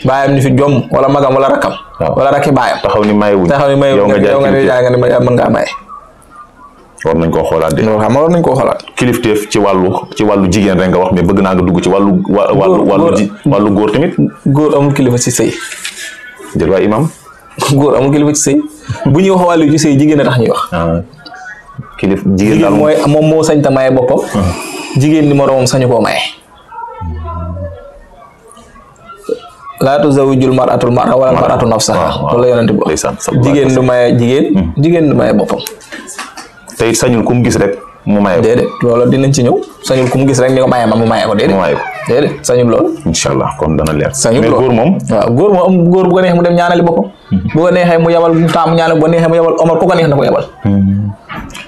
baayam ni fi jom wala magam wala rakam wala rakki baayam taxaw ni mayewuñ yow nga ne mën ngaa maye war nañ koo xoolaat de loolu xam nga war nañ koo xoolaat kilifteef ci wàllu jigéen rek nga wax mais bëgg naa nga dugg ci wàllu góor tamit góor amul kilifa ci sëy jël waay imam góor amul kilifa ci sëy bu ñuy wax wàllu ci sëy jigéen a tax ñuy wax jigéen daal mooy moom moo sañ ta maye boppam jigéen ni moroomam sañu koo maye laa tuzawwijul mar'atul mar'a wala mar'atu nafsaha wala yonent bi jigéen du maye jigéen du maye boppam te it sañul ku mu gis rek mu maye ko déedéet loolu dinañ ci ñëw sañul ku mu gis rek ni ko maye ma mu maye ko déedéet sañul loolu incha allah kon dana leer sañul mais góor moom waaw góor moom góor bu ko neexee mu dem ñaanali boppam bu ko neexee mu yabal mu taamu ñaanal bu ko neexee mu yabal Omar ku ko neex na ko yabal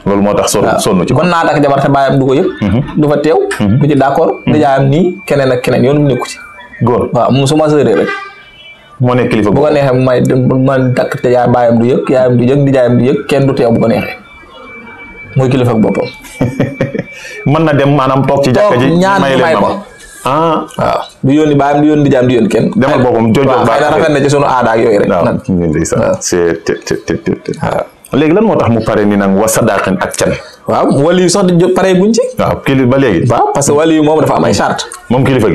loolu moo tax sonn ci kon naa takk jabar te baayam du ko yëg du fa teew du ci d'accord nijaayam nii keneen ak keneen yoonu nekku ci góor waaw moom su ma sëree rek moo nekk kilifa bu ko neexee mu may man takk te yaay baayam du yëg yaayam du yëg nijaayam du yëg kenn du teew bu ko neexee mooy kilifa ak boppam mën na dem maanaam toog ci jàkka ji ñaan may ko waaw du yónni baayam du yónni nijaayam du yónni kenn demal boppam joojoo baax na rafet na ci sunu aada ak yooyu rek léegi lan moo tax mu pare ni nag wa sadaqin ak can waaw wali yu sax di pare guñ ci waaw kilifa ba léegi waaw parce que wali yu moom dafa am ay charte moom kilifa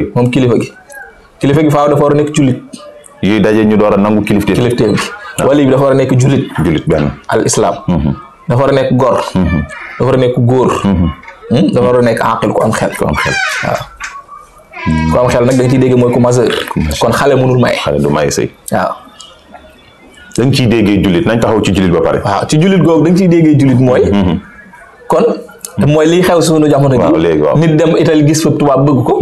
gi faaw dafa war a nekk jullit yuy daje ñu door a nangu kilifteef gi wali bi dafa war a nekk jullit benn al islam dafa war a nekk gor dafa war a nekk góor dafa war a nekk aqil ku am xel waaw ku am xel nag da nga ciy dégg mooy ku majeur kon xale mënul maye xale du maye sëy waaw da nga ciy déggee jullit nañ taxaw ci jullit ba pare waaw ci jullit googu da nga ciy déggee jullit mooy kon mooy liy xew suñu jamono ji nit dem Italie gis fa tubaab bëgg ko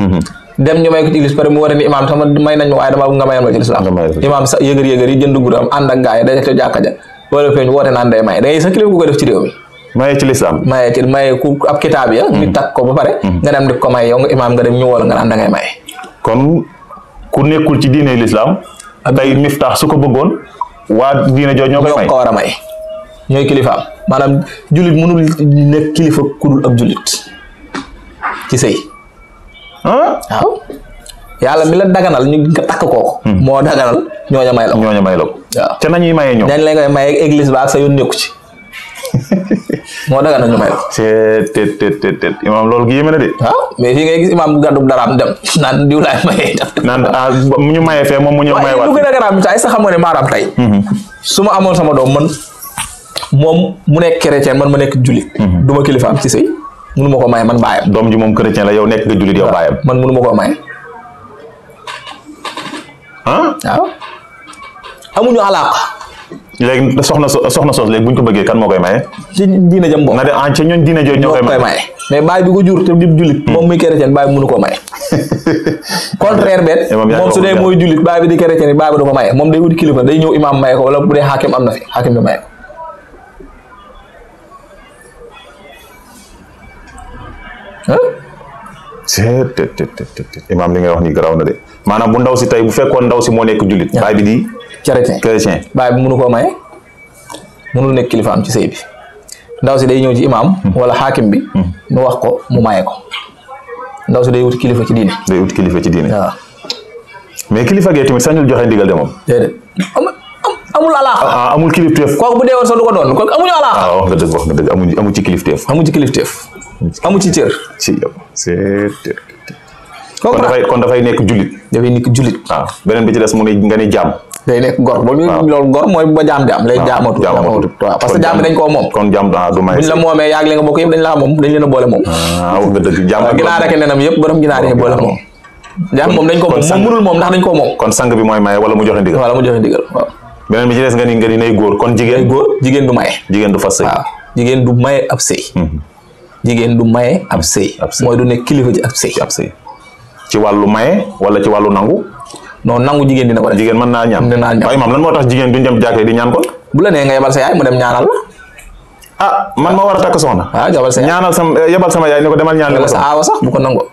dem ñu may ko ci église pare mu war a ni imaam sama may nañ ma waaye dama nga mayal ma ci lislaam imaam sa yëgër yi jënd guram ànd ak gaa yi daje ca jàkka ja wala feeñ woote naan day maye da ngay sax kilifa ku ko def ci réew mi maye ci lislaam maye ku ab kitaab ya nit takk ko ba pare nga dem di ko may yow nga imaam nga dem ñu woola nga naan da ngay maye kon ku nekkul ci diine lislaam tey Miftaax su ko bëggoon waa diine jooju ñoo koy may ko war a may ñooy kilifaam maanaam jullit mënul nekk kilifa ku dul ab jullit ci sëy waaw yàlla mi la daganal ñu nga takk kooku moo daganal ñooña may la ko waaw ca nañuy maye ñoom dañ leen koy maye église ba ak sa yoon nekku ci moo daganal ñu may la ko te imaam loolu gi yéeme na de waaw mais fii ngay gis imaam bu gàddu daraam dem naan diw laay maye naan mu ñu maye fee moom mu ñëw maye waat lu gën a garaam ay sax xam nga ne maanaam tey su ma amoon sama doom man moom mu nekk chrétien man ma nekk jullit du ma kilifa am ci sëy mënu ma ko maye man baayam doom ji moom chrétien la yow nekk nga jullit yow baayam man mënu ma koo maye waaw amuñu alaaka léegi soxna soos léegi bu ñu ko bëggee kan moo koy maye ci diine jëm bokk na de ci ñooñ diine jooju ñoo koy maye mais baay bi ko jur te di jullit moom muy chrétien baay bi mënu koo maye contraire bet moom su dee mooy jullit baay bi di chrétien yi baay bi du ko maye moom day wuti kilifa day ñëw imaam maye ko wala bu dee xaakim am na fi xaakim bi maye ko imaam li ngay wax ni garaaw na de maanaam bu ndaw si tey bu fekkoon ndaw si moo nekk jullit baay bi di chrétien baay bi mënu koo maye mënul nekk kilifa am ci sëy bi ndaw si day ñëw ci imaam wala xaakim bi mu wax ko mu maye ko ndaw si day wuti kilifa ci diine waaw mais kilifa gee tamit sañul joxe ndigal de moom déedéet amul alaaxa amul kilifteef kooku bu dee woon sax du ko doon kooku amuñu alaaxa wax nga dëgg amu ci kilifteef amu ci cër ci yow kon dafay nekk jullit waaw beneen bi ci des mu ne nga ni jaam day nekk gor loolu gor mooy ba jaam lay jaamatu waaw parce que jaam bi dañ koo moom kon jaam du may buñ la moomee yaag li nga bokk yëpp dañ laa moom dañ leen a boole moom wax nga dëgg jaam ginaar ak nenam yëpp borom ginaar yi boole moom jaam moom dañ ko moom mënul moom ndax dañ koo moom kon sang bi mooy maye wala mu joxe ndigal waaw beneen bi ci des nga ni nay góor kon jigéen du maye jigéen du fas sëy waaw jigéen du maye ab sëy jigéen du maye ab sëy mooy du nekk kilifa ci ab sëy ci wàllu maye wala ci wàllu nangu non nangu jigéen dina ko def jigéen mën naa ñaan waaye maam lan moo tax jigéen duñ dem jàkkee di ñaan kon bu la nee nga yebal sa yaay mu dem ñaanal la man ma war a takk soxna yebal sa yaay ñaanal yebal sama yaay ni ko demal ñaan wala sa aawa sax bu ko nangoo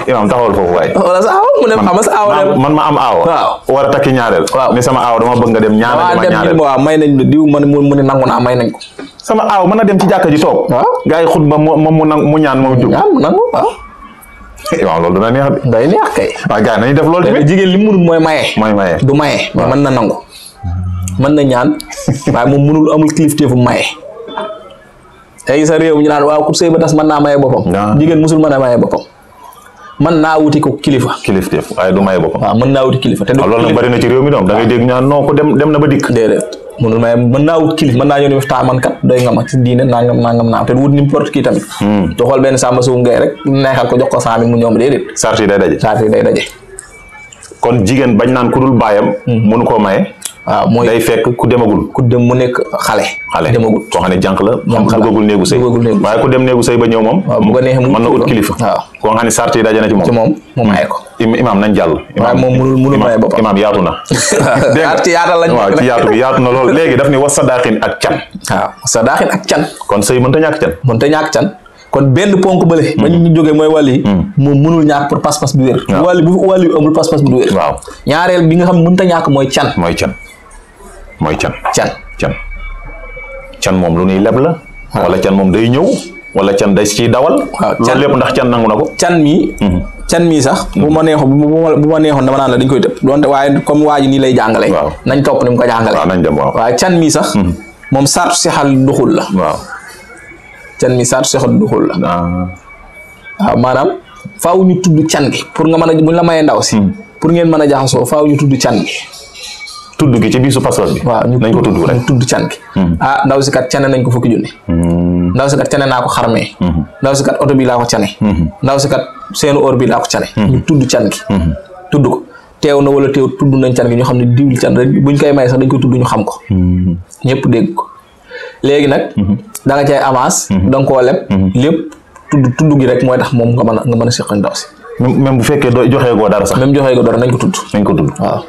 imaam taxawal foofu waaye wala sa aawa mu dem xam sa aawa man ma am aawa war a takki ñaareel ni sama aawa dama bëgg nga dem ñaanal ma ñaareel waaw may nañ la diw man mu ne nangu naa may nañ ko sama aawa mën na dem ci jàkka ji toog gaa yi xutba moom mu ñaan moom jub nangu waaw waaw loolu dina neex de. day neex kay. waaw gars nañu def loolu tamit. jigéen li mu mënul mooy maye. mooy maye du maye. mais mën na nangu. mën na ñaan waaye moom mënul amul kilifteefu maye. tey sa réew ñu naan waaw ku sëy ba tas mën naa maye boppam. jigéen musul mën a maye boppam. mën naa wuti ko kilifa. kilifteef waaye du maye boppam. waaw mën naa wuti kilifa. te loolu nag bari na ci réew mi doom da ngay dégg ñaan non ko dem na ba dikk. déedéet mënul maye mën naa wut kilifa mën naa ñëw ni Miftah man kat doy nga ma ci diine nangam naam te wut n'importe qui tamit. te xool benn Samba Sow ngay rek neexal ko jox ko 100 000 mu ñoom déedéet. sart yi day daje. kon jigéen bañ naan ku dul baayam. mënu koo maye. waaw mooy day fekk ku demagul. ku dem mu nekk xale. demagul koo xam ne jànq la. duggagul néegu sëy waaye ku dem néegu sëy ba ñëw moom. waaw bu ko neexee mën na ut kilifa. waaw koo xam ne sart yi daje na ci moom. mu maye ko. imaam nañ jàll. waaye moom mënul maye boppam. imaam yaatu na. ci yaatal lañ. waaw ci yaatu bi yaatu na lool léegi daf ni was sadaaxin ak can. waaw sadaaxin ak can. kon sëy mënta ñàkk can. mënta ñàkk can. kon benn ponk bële. ba ñu jógee mooy wàll yi. moom mënul ñàkk pour pas-pas bi wér. waaw bu wàll yu amul pas-pas bi du wér. waaw ñaareel bi nga xam mënta ñàkk mooy can. mooy can. can moom lu nuy leb la. wala can moom day ñëw. wala can day ciy dawal. waaw loolu lépp ndax can nangu na ko. can mii sax. bu ma neexoon dama naan la dañ koy tëb donte waaye comme waa ji nii lay jàngale. waaw nañ topp ni mu ko jàngale. waaw nañ dem waaw. waaye can mii sax. moom saatu si xal duxul la. waaw can mii saatu si xal duxul la. waaw maanaam faaw ñu tudd can gi pour nga mën a buñ la mayee ndaw si. pour ngeen mën a jaxasoo faaw ñu tudd can gi. tudd gi ci bisu pas-pas bi. waaw nañ ko tudd rek ñu tudd can gi. ndaw si kat cane nañ ko 10 junni. ndaw si kat cane naa ko xarmee. ndaw si kat oto bi laa ko cane. ndaw si kat seenu or bi laa ko cane. ñu tudd can gi. tudd ko teew na wala teew tudd nañ can gi ñu xam ne diwli can rek buñ koy may sax dañ koy tudd ñu xam ko. ñëpp dégg ko léegi nag. da nga cay avance. da nga koo leb. lépp tudd gi rek mooy tax moom nga mën a seq ndaw si. même bu fekkee joxee goo dara sax. même joxee goo dara nañ ko tudd. waaw.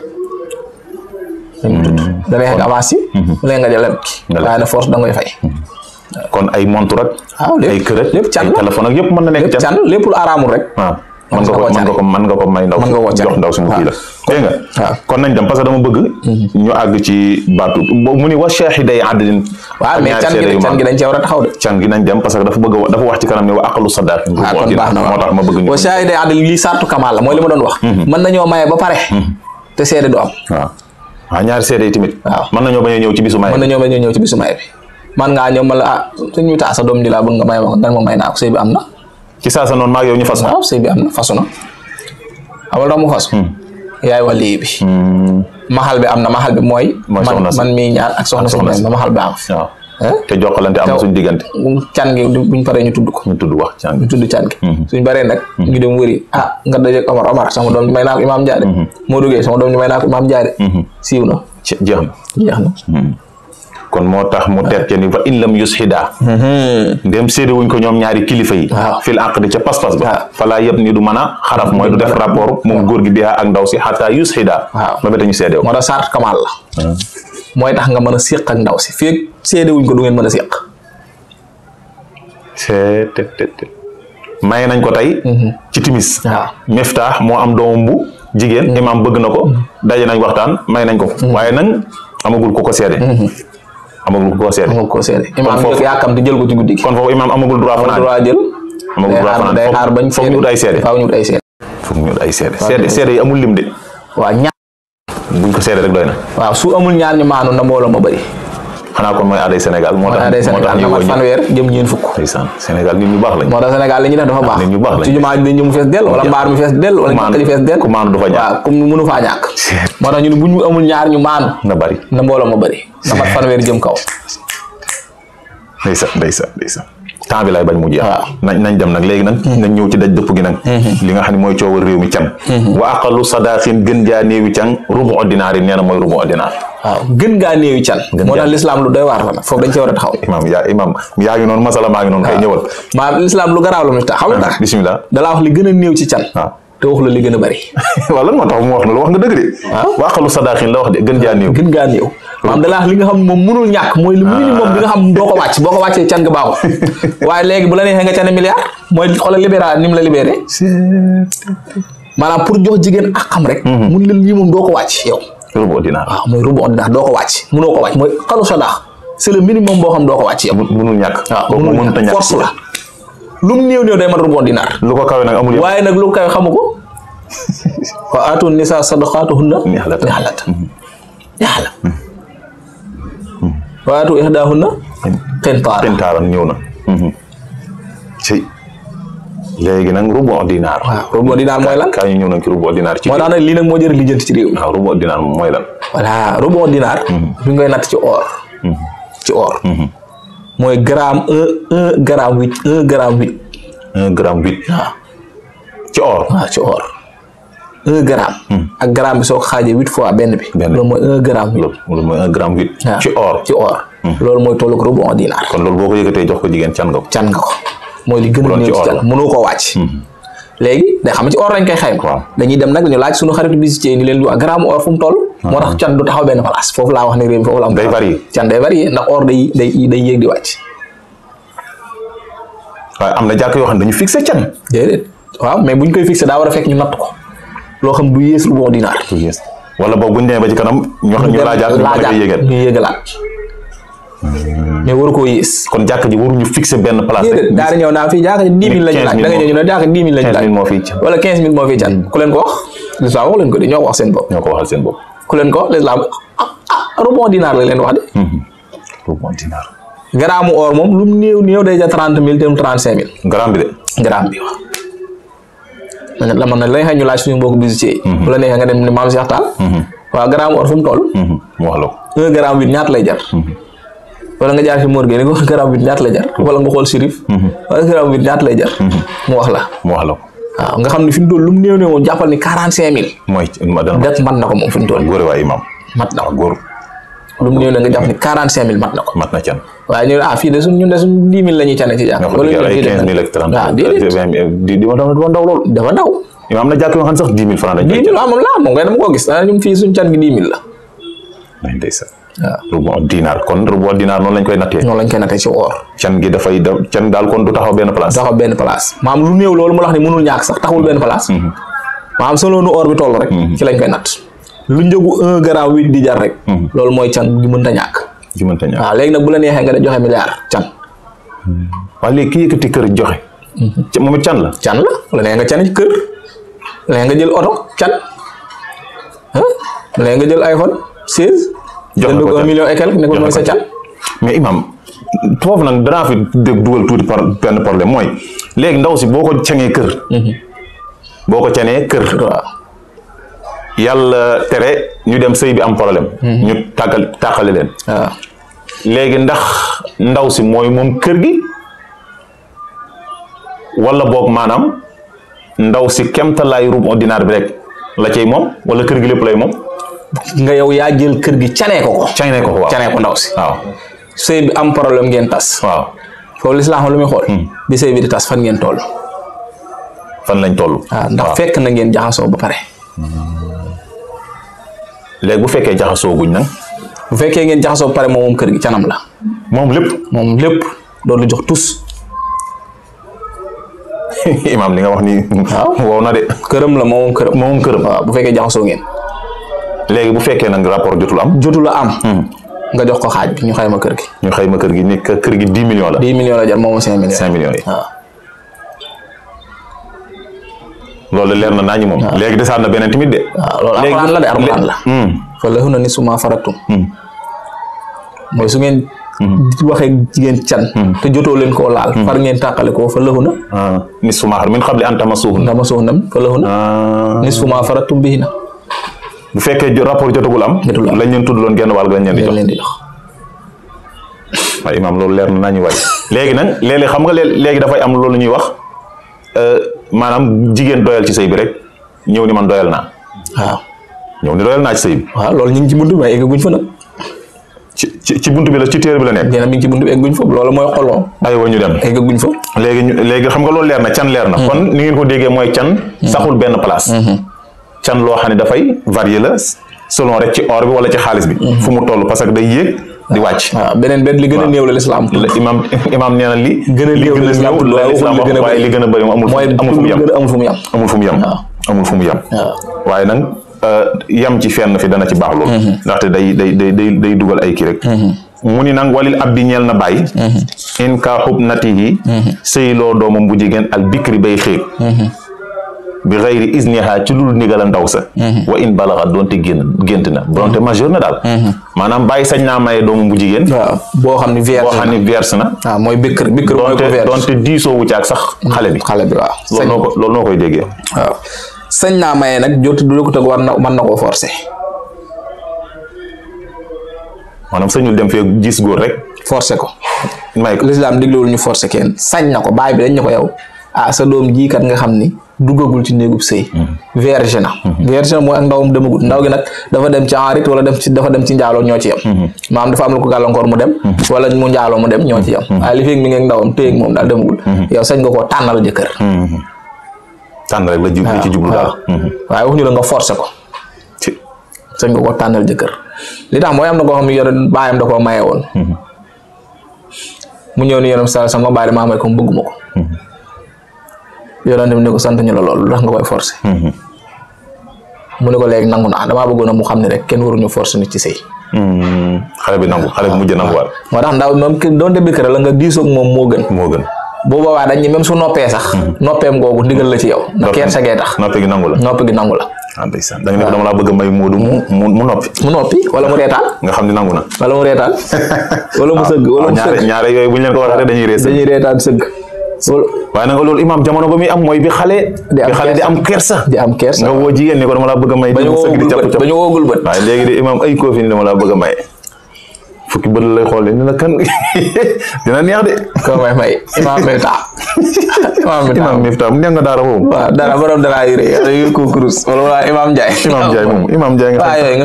da ngay xeex avance yi. léegi nga jël lépp waaye na force da ngay fay. kon ay montre rek. waaw lépp ay kër ak lépp can ay téléphone ak yëpp mën na nekk can lépp lu araamul rek. waaw mën nga ko may ndaw jox ndaw si mu kii la. dégg nga kon nañ dem parce que dama bëgg. ñu àgg ci baatu mu ni wa shaahiday adlin. waaw mais can gi dañ cee war a taxaw de. can gi nañ dem parce que dafa wax ci kanam ne wa aqalu sadaq. kon baax na moo tax ma bëgg ñu. wa shaahiday adlin lii sartu kamal la mooy li ma doon wax. mën nañoo maye ba pare. te seede du am. waaw ñaari seede yi tamit. waaw mën nañoo bañ a ñëw ci bisu maye. bi. man ngaa ñëw ma la suñ ñu taa sa doom ji laa bëgg nga may ma dan ma may naa ko sëy bi am na. ci saa sa noonu maa ngi yow ñu fasu. waaw sëy bi am na fasu na. amul tax mu fasu. yaay wali bi. maxal bi am na maxal bi mooy. man mii ñaan ak soxna si ma maxal baa fi. waaw te jokkalante am na suñ diggante. can gi buñ paree ñu tudd ko. ñu tudd wax can gi ñu tudd can gi. suñ baree nag. ñu dem wëri nga dajeeg Omar sama doom ji may naa ko Imaam Jaare. moo duggee sama doom ji may naa ko Imaam Jaare. siiw na. jeex na. kon moo tax mu teet ni fa in lam yushida. ndem séede wuñ ko ñoom ñaari kilifa yi. fil aqdi ca pas-pas ba. falaa yëpp ni du mën a xaraf mooy du def rapport moom góor gi bi ak ndaw si xataa yushida. ba ba ñu séede wu. moo tax sart kamal la. mooy tax nga mën a séq ak ndaw si fii séede wuñ ko du ngeen mën a séq. maye nañ ko tey. ci timis. Miftah moo am doomam bu jigéen. imaam bëgg na ko. daje nañ waxtaan may nañ ko. waaye nag amagul ku ko séede. amagul ko seede. imaam njëkk yaakam di jël ko ci guddi gi. kon foofu imaam amagul droit fanaan jël. amagul droit fanaan day xaar bañ foog ñu ut ay seede. faaw ñu ut ay seede. foog ñu ut ay seede. seede yi amul lim de. waaw ñaar. buñ ko seede rek doy na. waaw su amul ñaar ñu maanu na mbooloo ma bëri. xanaa kon mooy aaday Sénégal. moo tax ñu mat fanweer jëm ñeen fukk. ndeysaan Sénégal nit ñu baax lañ. moo tax Sénégal li ñu def dafa baax. nit ñu baax lañ ci jumaa ji mu fees dell wala mbaar mi fees dell wala ñàkk ji fees dell. ku maanu du fa ñàkk. waaw comme mënu faa ñàkk. moo tax ñu ne bu ñu amul ñaar ñu maanu. na bari na mbooloo ma bëri. na mat fanweer jëm kaw. ndeysaan temps bi lay bañ mu jeex. nañ dem nag léegi nag. nañ ñëw ci daj dëpp gi nag. li nga xam ne mooy coowal réew mi can. wa aqalu sadaqin gën jaa néewi can rubu dinaar yi nee na mooy rubu dinaar. waaw gën gaa néewi can. moo tax lislaam lu doy waar la nag foofu dañ cee war a taxaw. imaam yaa ngi noonu masala maa ngi noonu. kay ñëwal. maa lislaam lu garaaw la mu tax xam nga. bismillah dalaa wax li gën a néew ci can. te wax la li gën a bari. waaw lan moo tax mu wax na lu wax nga dëgg de. wa aqalu sadaqin la wax de gën jaa néew. gën gaa néew. maanaam dalaa wax li nga xam moom mënul ñàkk mooy lu minimum bi nga xam doo ko wàcc boo ko wàccee can nga baaxul. waaye léegi bu la neexee nga cane milliard mooy xoolal libéral ni mu la libéré. maanaam pour jox jigéen ak xam rek. mun la lii moom doo ko wàcc yow. rubu dinaar waaw mooy rubu dinaar doo ko wàcc munoo ko wàcc mooy xalu sadaq c'est le minimum boo xam doo ko wàcc yow. mënul ñàkk. waaw mënul ñàkk force la. lu mu néew day mat rubu dinaar. lu ko kawe nag amul yëpp waaye nag lu ko kawe xamu ko. wa aatu nisaa sadaqaatuhunna nihlatan wa aatu ihdaahunna qintaaran ñëw na. ci léegi nag rubu dinaar. waaw rubu dinaar mooy lan. kaa ñu ñëw nañ ci rubu dinaar. moo tax nag lii nag moo jëriñ lijjanti ci réew mi. waaw rubu dinaar mooy lan. voilà rubu dinaar. bi ngay natt ci or. ci or. mooy gramme un gramme huit. 1 gramme 8. waaw. ci or. waaw ci or. 1 gramme. ak gramme bi soo ko xaajee 8 fois benn bi. loolu mooy 1 gramme 8. loolu mooy 1 gramme 8. ci or ci or. loolu mooy tollu rubu dinaar. kon loolu boo ko yëkkatee jox ko jigéen can nga ko. can nga ko mooy li gën a néew ci can mënoo koo wàcc. léegi day xam ci or lañ koy xayma. dañuy dem nag ñu laaj suñu xaritu visitier ni leen lu gramme or fu mu toll. moo tax can du taxaw benn place foofu laa wax ne réew mi foofu la am. day varié can day varié ndax or day yéeg di wàcc. waaye am na jàkk yoo xam ne dañu fixé can. déedéet waaw mais buñ koy fixé daa war a fekk ñu natt ko loo xam du yées rubu dinaar. du yées wala boog buñ demee ba ci kanam. ñu laajaat ñu yéegalaat. mais waru koo yées. kon jàkk ji waruñu fixé benn place. déedéet daal di ñëw naa fii jàkk ji 10 000 lañu laaj da nga ñëw ñu ne jàkk 10 000 lañu laaj. 15 000 moo fiy can wala 15 000 moo fiy can ku leen ko wax. l'islam wax leen ko de ñoo ko wax seen bopp. ñoo ko waxal seen bopp. ku leen ko wax l'islam rubu dinaar la leen wax de. rubu dinaar. gramme or moom lu mu néew day ja 30 000 dem 35 000. gramme bi de. gramme bi waaw. man nag lañ xëy ñu laaj suñu mbokku visitier yi. bu la neexee nga dem ni maam Cheikh Tall. waaw gramme or fu mu toll. mu wax la ko. 1 gramme bi ñaata lay jar. wala nga jaar ci Mor Gueye ne ko gramme bi ñaata lay jar. wala nga xool Chérif. wala gramme bi ñaata lay jar. mu wax la. mu wax la ko. waaw nga xam ne fi mu toll lu mu néew moom jàppal ni 45 000. mooy det mat na ko moom fi mu toll. góor waay imam. mat na ko góor. lu mu néew nga jàpp ni 45 000 mat na ko. mat na can. waaye ñu fii de ñun de suñ 10 000 la ñuy cane ci jàkk. wala ñu ay 15 000 ak 30. waaw déedéet dafa ndaw lool. dafa ndaw. am na jàkk yoo xam ne sax 10 000 francs dañ koy. 10 000 waaw moom laa moom ngay dama koo gis ñun fii suñ can gi 10 000 la. ndeysaan. waaw rubu dinaar kon rubu dinaar noonu lañ koy nattee. noonu lañ koy nattee ci or. can gi dafay can daal kon du taxaw benn place. taxaw benn place maam lu néew loolu mu wax ni mënul ñàkk sax taxawul benn place. maam solo nu or bi toll rek. ci lañ koy natt. lu njëgu 1 gramme 8 di jar rek. loolu mooy can gi mënta ñàkk. gi mënta ñàkk waaw léegi nag bu la neexee nga de joxe milliard can. waaye léegi ki yëkkati kër joxe. moom it can la. can la wala nee nga can ci kër. léegi nga jël oto can. léegi nga jël iPhone 16. jox ko 1 million et quelque ne ko mooy sa can. mais imam foofu nag danaa fi dugal tuuti benn problème mooy léegi ndaw si boo ko canee kër. boo ko canee kër. waaw. yàlla tere ñu dem sëy bi am problème. ñu tàqale leen. waaw. léegi ndax ndaw si mooy moom kër gi wala boog maanaam ndaw si kemtalaay rubu dinaar bi rek la cay moom wala kër gi lépp lay moom. nga yow yaa jël kër gi canee ko. canee ko waaw canee ko ndaw si. waaw. sëy bi am problème ngeen tas. waaw. foofu lislaam lu muy xool. bi sëy bi di tas fan ngeen toll. fan lañ toll. waaw ndax fekk na ngeen jaxasoo ba pare. léegi bu fekkee jaxasoo guñ nag. bu fekkee ngeen jaxasoo ba pare moom kër gi canam la. moom lépp. moom lépp doon lu jox tus. imaam li nga wax nii. waaw wow na de. këram la moom këram. moom këram. waaw bu fekkee jaxasoo ngeen. léegi bu fekkee nag rapport jotul am. jotul a am. nga jox ko xaaj bi ñu xayma kër gi. ñu xayma kër gi nekk kër gi 10 millions la. 10 millions la jar moom 5 millions. 5 millions yi. waaw. loolu leer na naa ñu moom. léegi desaat na beneen tamit de. waaw loolu alxuraan la de alxuraan la. fa lahunna nisfu maa farattum. mooy su ngeen. waxee jigéen can. te jotoo leen koo laal. far ngeen tàqale ko fa lahunna. nisfu maa min qabli an tamassuhunna. fa lahunna. nisfu maa farattum bihinna. bu fekkee rapport jotagul am. lañ leen tudd loon genn wàll lañ leen di jox. waaye imaam loolu leer na naa ñu waay. léegi nag léeg-léeg xam nga léegi dafay am loolu ñuy wax maanaam jigéen doyal ci sëy bi rek ñëw ni man doyal naa. waaw. ñëw ni doyal naa ci sëy bi. waaw loolu ñu ngi ci buntu bi waaye eggaguñ fa nag. ci buntu bi la ci téere bi la nekk. dina mi ngi ci buntu bi egguñ fa loolu mooy xoloo. aywa ñu dem eggaguñ fa. léegi xam nga loolu leer na can leer na. kon ni ngeen ko déggee mooy can. saxul benn place. can loo xam ne dafay varier la selon rek ci or bi wala ci xaalis bi. fu mu toll parce que day yéeg di wàcc. waaw beneen li gën a néew la lislaam. imaam nee na li. gën a néew la lislaam waaye li gën a bëri amul fu mu yem. amul fu mu yem. amul fu mu yem. waaye nag yem ci fenn fi dana ci baax loolu. ndaxte day dugal ay kii rek. mu ni nag walil abdi ñeel na bàyyi in ka xub natihi sëyloo doomam bu jigéen al bikri bay xéeg bi xayri isniha ci lul ndigal a ndaw sa wa in balaxa doonte gént na doonte majeur na daal maanaam bàyyi sañ naa maye doomam bu jigéen waaw boo xam ni vierge na waaw mooy bikr mooy ko vierge doonte diisoo wu ci ak sax xale bi waaw loolu noo koy déggee waaw sañ naa maye nag jot du ko tëg mën na koo forcer maanaam sañul dem fee gis góor rek forcer ko may ko l'islam diglewul ñu forcer kenn sañ na ko baay bi dañ ñu ko yow sa doom ji kat nga xam ni duggagul ci néegub sëy vierge na mooy ak ndawam demagul ndaw gi nag dafa dem ci enrit wala dafa dem ci njaaloo ñoo ci yem maanaam dafa am lu ko gàllankoor mu dem wala mu njaaloo mu dem ñoo ci yem waaye li feeg mi ngi ndawam téyeeg moom daal demagul yow sañ nga koo tànnal jëkkër tànn rek la ci jublu daal waaye wax ñu la nga forcer ko sañ nga koo tànnal jëkkër li tax mooy am na koo xam ne yore baayam da koo maye woon mu ñëw ni yonam sama baay damaa may ko mu bëgguma ko yonent bi ne ko sant ñu la loolu lu tax nga koy forcer mu ne ko léegi nangu naa damaa bëggoon a mu xam ne rek kenn waruñu forcer nit ci sëy xale bi mujj nanguwaat moo tax ndaw moom doonte bikkër la nga diisoog moom moo gën boo boobaa dañ même su noppee sax noppeem googu ndigal la ci yow ndax keer sagee tax noppi gi nangu la ndeysaan da nga ne dama laa bëgg a may Moodu mu noppi wala mu reetaan nga xam ne nangu na wala mu reetaan wala mu sëgg wala mu sëgg ñaare yooyu bu ñu leen ko waxee dañuy reetaan sëgg waaye nag loolu imaam jamono ba muy am mooy bi xale di am kersa nga woo jigéen ni ko dama laa bëgg a may ba ñu woogul bët waaye léegi de imaam ay koo fi ni dama laa bëgg a may fukki bët lay xool ni la kan dina neex de ko may imaam Mifta mu neex nga daara boobu waaw dara borom dara yu rëy ko kurus wala imaam Ndiaye nga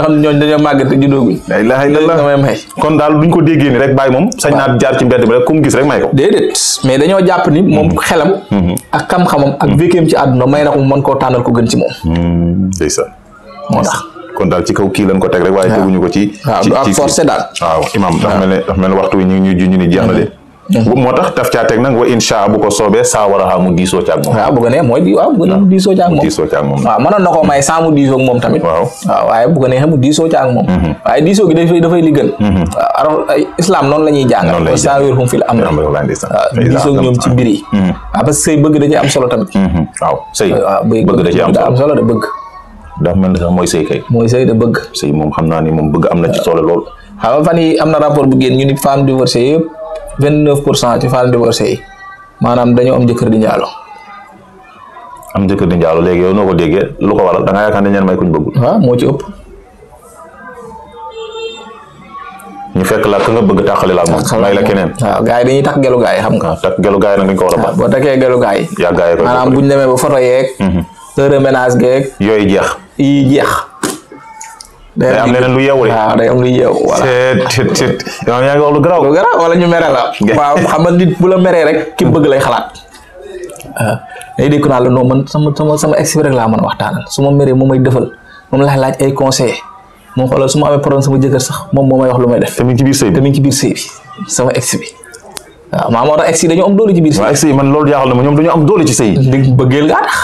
xam ne ñooñu dañoo màgg te juddooguñ la ilaha illallah may kon daal duñ ko déggee ni rek bàyyi moom sañ naa jaar ci mbedd bi rek ku mu gis rek may ko déedéet mais dañoo jàpp ni moom xelam ak xam-xamam ak vékéem ci àdduna may na ko mu mën koo tànnal ko gën ci moom ndeysaan moo tax kon daal ci kaw kii lañ ko teg rek waaye teguñu ko ci ak forcé daal waaw imaam dafa mel ne waxtu wi ñu ni jeex na de moo tax daf caa teg nag wa insha bu ko soobee saa war a mu diisoo ci ak moom waaw bu ko nee mooy mu diisoo ci ak moom waaw mënoon na koo may saa mu diisoo ak moom tamit waaw waaye bu ko nee mu diisoo ci ak moom waaye diisoo gi dafay li gën alors islam noonu la ñuy jàngal sa wér hum fil am waaw diisoo ak ñoom ci mbir yi waaw parce que sëy bëgg da ci am solo tamit waaw sëy bëgg da ci am solo de bëgg dafa mel ni sax mooy sëy kay mooy sëy de bëgg sëy moom xam naa ni moom bëgg am na ci solo lool xam nga fan yi am na rapport bu génn ñu ni femme divorcée yëpp 29% ci femme divorcée yi maanaam dañoo am jëkkër di njaalo léegi yow noo ko déggee lu ko waral da nga yaakaar ne ñeen may kuñ bëggul waaw moo ci ëpp ñu fekk la ka nga bëgg tàqali la moom may la keneen waaw gars yi dañuy takk gelu gars yi xam nga takk gelu gars yi nag dañ ko war a ba boo takkee gelu gars yi yaa gars yi maanaam buñ demee ba photo yeeg heure ménage geeg yooyu jeex day am leneen lu yeewu waaw day am lu yeewu voilà yow yaa ngi wax lu garaaw wala ñu mere la waaw xam nga nit bu la meree rek ki bëgg lay xalaat waaw day dégg naa la non man sama ex rek laa mën a waxtaanal su ma meree moom may defal moom laay laaj ay conseil moom xoolal su ma amee problème sama jëkkër sax moom moo may wax lu may def te mi ngi ci biir sëy bi sama ex bi waaw moo tax ex yi dañoo am doole ci biir sëy ex yi man loolu jaaxal na ma ñoom dañoo am doole ci sëy bëggeel gaa tax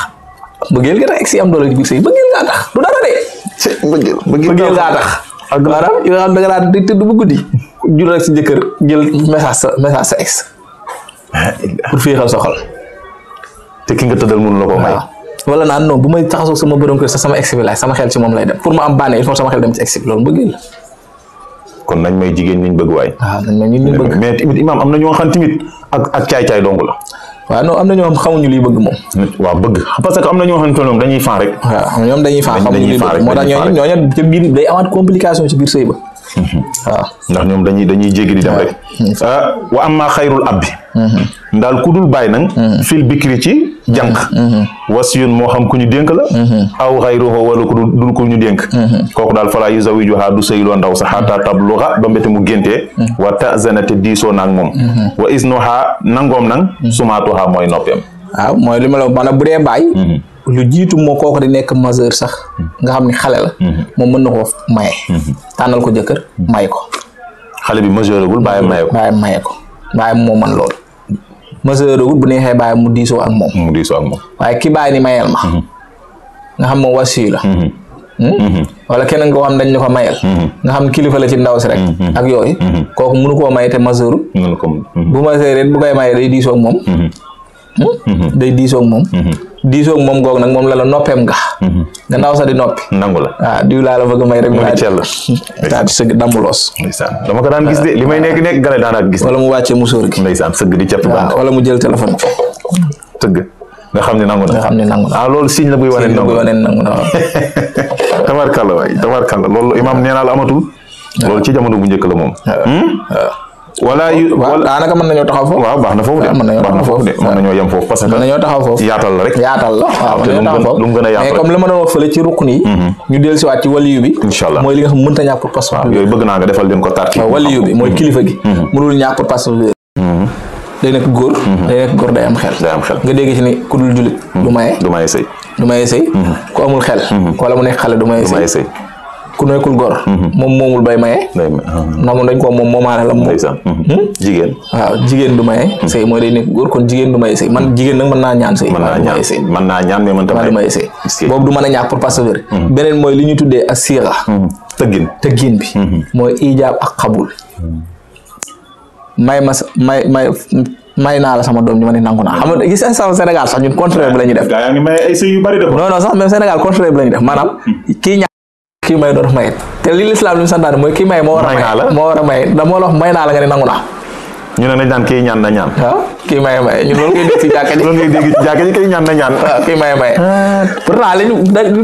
bëggeel ga tax ex yi am doole ci biir sëy bëggeel gaa tax du dara de bëggeel gaa tax ak maanaam yoo xam da nga daan di tëdd bu guddi jur rek si jëkkër jël message sa ex pour féexal sa xol te ki nga tëddal mënu la ko may wala naan non bu may taxasoo sama borom kër sax sama ex bi laay sama xel ci moom lay dem pour ma am bànneex il faut sama xel dem ci ex bi loolu bëggeel la kon nañ may jigéen ñiñ bëgg waay waaw nañ may ñun bëgg mais tamit imaam am na ñoo xam tamit ak caay-caay dong la waaw non am na ñoo xam xamuñu liy bëgg moom waaw bëgg parce que am na ñoo xam ne ñoom dañuy fan rek waaw ñoom dañuy fan xamuñu liy bëgg moo tax ñooñu ca biir day amaat complication ci biir sëy ba waaw ndax ñoom dañuy jéggi di dem rek wa amma xayrul abbi ndaal ku dul bàyyi nag fil bikri ci jànq wasiyun moo xam ku ñu dénk la aw xayruhu wala ku dul ku ñu dénk kooku daal falaa yuzawijuha du sëyloo ndaw sa xaata tabluga ba mbete mu géntee wa tazanate diisoo naag moom wa isnuha nangoom nag sumaatuha mooy noppeem waaw mooy li ma la maanaam bu dee bàyyi lu jiitu moo kooku di nekk majeur sax nga xam ni xale la moom mën na koo maye tànnal ko jëkkër may ko xale bi majeuragul bàyyi maye ko bàyyi moo man loolu majeuragul bu neexee bàyyi mu diisoo ak moom waaye ki bàyyi ni mayel ma nga xam moom wasiyu la wala keneen koo xam dañ ñu ko mayal nga xam kilifa la ci ndaw si rek ak yooyu kooku mënu koo may te maseuru bu maseuré bu koy maye day diisoo ak moom diisoo ak moom googu nag moom la noppeem nga ndaw sa di noppi nangu la waaw diw laa la bëgg may rek mu daal di sëgg dambuloos ndeysaan dama ko daan gis de li may nekk gale daan ak gis wala mu wàccee musóor gi ndeysaan sëgg di cappi bant wala mu jël téléphone tëgg nga xam ne nangu na loolu signe la buy wane nangu na tabarkalla waay tabarkalla loolu imaam nee naa la amatul loolu ci jamono bu njëkk la moom wala daanaka mën nañoo taxaw foofu waaw baax na foofu de mën nañoo yem foofu parce que mën nañoo taxaw foofu yaatal la rek waaw lu mu gën a yaatal mais comme la ma doon wax fële ci rukn yi ñu dellu si waat ci waliyu bi inshallah mooy li nga xam mënta ñàkk pour passe yooyu bëgg naa nga defal leen ko tarki waliyu bi mooy kilifa gi mënul ñàkk pour passe day nekk góor day am xel nga dégg ci ni ku dul julit du maye sëy ku amul xel wala mu nekk xale du maye sëy ku nekkul góor moom moomul bay maye namu dañ ko moom moomaale la moom jigéen waaw jigéen du maye sëy mooy day nekk góor kon jigéen du maye sëy man jigéen nag mën naa ñaan sëy mën naa ñaan mais mënta maye sëy boobu du mën a ñàkk pour persévérer beneen mooy li ñu tuddee ak siira tëggin bi mooy ijaab ak xabul may naa la sama doom ji ma ne nangu naa xam nga gis nga Sénégal sax ñun contraire bi la ñuy def gaa yaa ngi may ay sëy yu bari de non sax même Sénégal contraire bi la ñuy def maanaam kii may doon maye te li lislaam li mu santaane mooy kii may moo war a maye da moo la wax may naa la nga ne nangu naa ñu ne nañ naan kii ñaan na ñaan waaw kii maye ñun loolu ngay dégg ci jàkka ji loolu ngay dégg ci jàkka ji kii ñaan na ñaan waaw kii maye pourtant li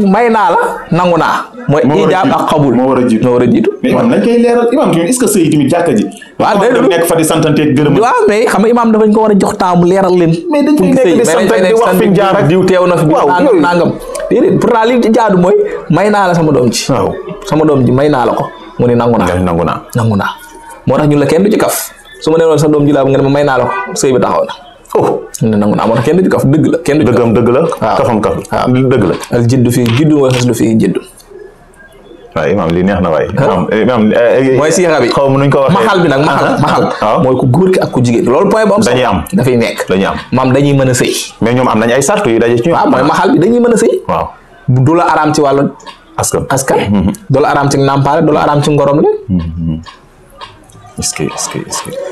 may naa la nangu naa mooy ijaab ak xabul moo war a jiitu mais imam nañ koy leeral imam tamit est-ce que sëy tamit jàkka ji waaw day nekk fa di santanteeg gërëm waaw mais xam nga imam dafañ ko war a jox temps mu leeral leen mais dañ koy nekk di santanteeg di wax fi jaar ak diw teew na fi nangam déedéet pourtant li jaadu mooy may naa la sama doom ji waaw sama doom ji may naa la ko mu ne nangu naa moo tax ñun la kenn du ci kaf su ma nee woon sa doom ji laa nga ne ma may naa la ko sëy bi taxaw na ne nangu naa moo tax kenn du ci kaf dëgg la kenn du ci kaf dëgg la kafam kaf dëgg la al jiddu fii jiddu wa xasdu fii jiddu waaw imam li neex na waay imam mooy siira bi xaw ma nuñ ko waxee maxal bi nag maxal mooy ku góor ki ak ku jigéen loolu point bu am dañuy am dafay nekk dañuy am maam dañuy mën a sëy mais ñoom am nañ ay sartu yu daje ci ñoom waaw mooy maxal bi dañuy mën a sëy waaw du la araam ci wàllu askan du la araam ci nàmpaale du la araam ci ngorom la est-ce que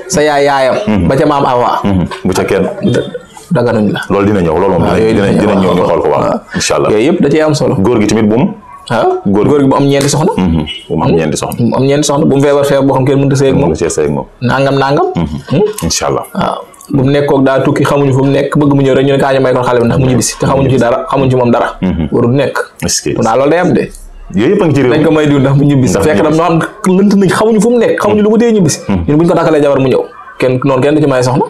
sa yaayam ba ca maam Awa bu ca kenn daganuñ la loolu dina ñëw loolu moom dina ñëw ñu xool ko waaw inshallah yooyu yëpp da cee am solo góor gi tamit bu mu góor gi bu am ñeenti soxna bu mu am ñeenti soxna bu mu feebar boo xam kenn mënut a sëy ak moom nangam inshallah waaw bu mu nekkoog daa tukki xamuñu fu mu nekk bëgg mu ñëw rek ñu ne kaa ñu may ko xale bi ndax mu ñibbisi te xamuñu ci dara xamuñu ci moom dara warul nekk naa loolu day am de yooyu yëpp a ngi ci réew dañ ko may diw ndax mu ñibbisi fekk dam ñoo xam lënt nañ xamuñu fu mu nekk xamuñu lu mu dee ñibbisi ñun buñ ko takkalee jabar mu ñëw kenn du ci may soxna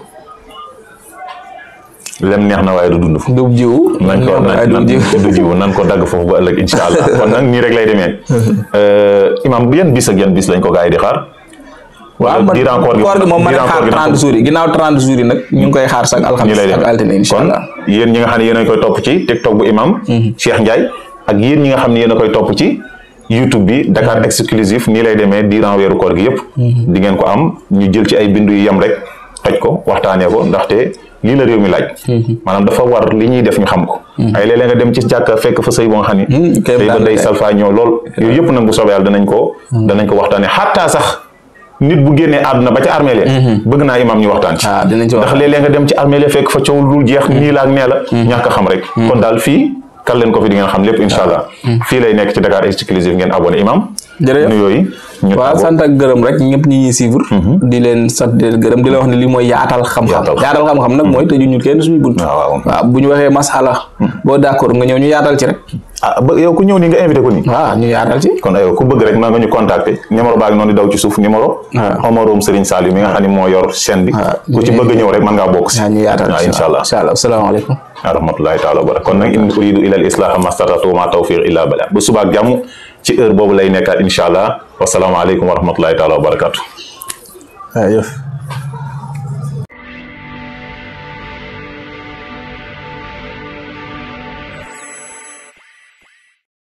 lem neex na waaye du dund du jiwu du jiwu nan ko dagg foofu ba ëllëg insha allah kon nag nii rek lay demee imam yan bis ak yan bis lañ ko gaa yi di xaar waaw man koor gi moom ma ne xaar 30 jours yi ginnaaw 30 jours yi nag ñu ngi koy xaar sax alxamis ak altine insha allah kon yéen ñi nga xam ne yéen a koy topp ci TikTok bu imam Cheikh Ndiaye ak yéen ñi nga xam ne yéen a koy topp ci YouTube bi Dakar exclusif nii lay demee durant weeru koor gi yëpp di ngeen ko am ñu jël ci ay bindu yu yem rek toj ko waxtaanee ko ndaxte lii la réew mi laaj maanaam dafa war li ñuy def ñu xam ko ay léeg-léeg nga dem ci jàkka fekk fa sëy boo nga xam ni tey ba day salfaa ñëw lool yooyu yëpp nag bu soobee yàlla danañ ko waxtaanee xattaa sax nit bu génnee àdduna ba ca armeel bëgg naa imam ñu waxtaan ci ndax léeg-léeg nga dem ci armeel fekk fa coow lu jeex nii la ak nee la ñàkk a xam rek kon daal fii kal leen ko fi di ngeen xam lépp insha allah fii lay nekk ci Dakar exclusive ngeen abonné imam jërëjëf nuyooyu waaw sant ak gërëm rek ñëpp ñi ñuy suivre di leen sant di leen gërëm di leen wax ne lii mooy yaatal xam-xam nag mooy tëju ñu kenn suñu bunt waaw bu ñu waxee masala boo d'accord nga ñëw ñu yaatal ci rek yow ku ñëw nii nga invité ko nii waaw ñu yaatal ci kon ayo ku bëgg rek na nga ñu contacter numéro baa ngi noonu di daw ci suuf numéro Omaroum Serigne Saliou mi nga xam ne moo yor chaîne bi ku ci bëgg ñëw rek mën ngaa bokk si ñu yaatal insha allah asalaamaaleykum wa rahmatullahi taala wa barakatuh kon nag in uridu ila al islaha mastata'tu wa ma tawfiq illa billah bu subaak jàmm ci heure boobu lay nekkaat insha allah wasalaamaaleykum wa rahmatullahi taala wa barakatuh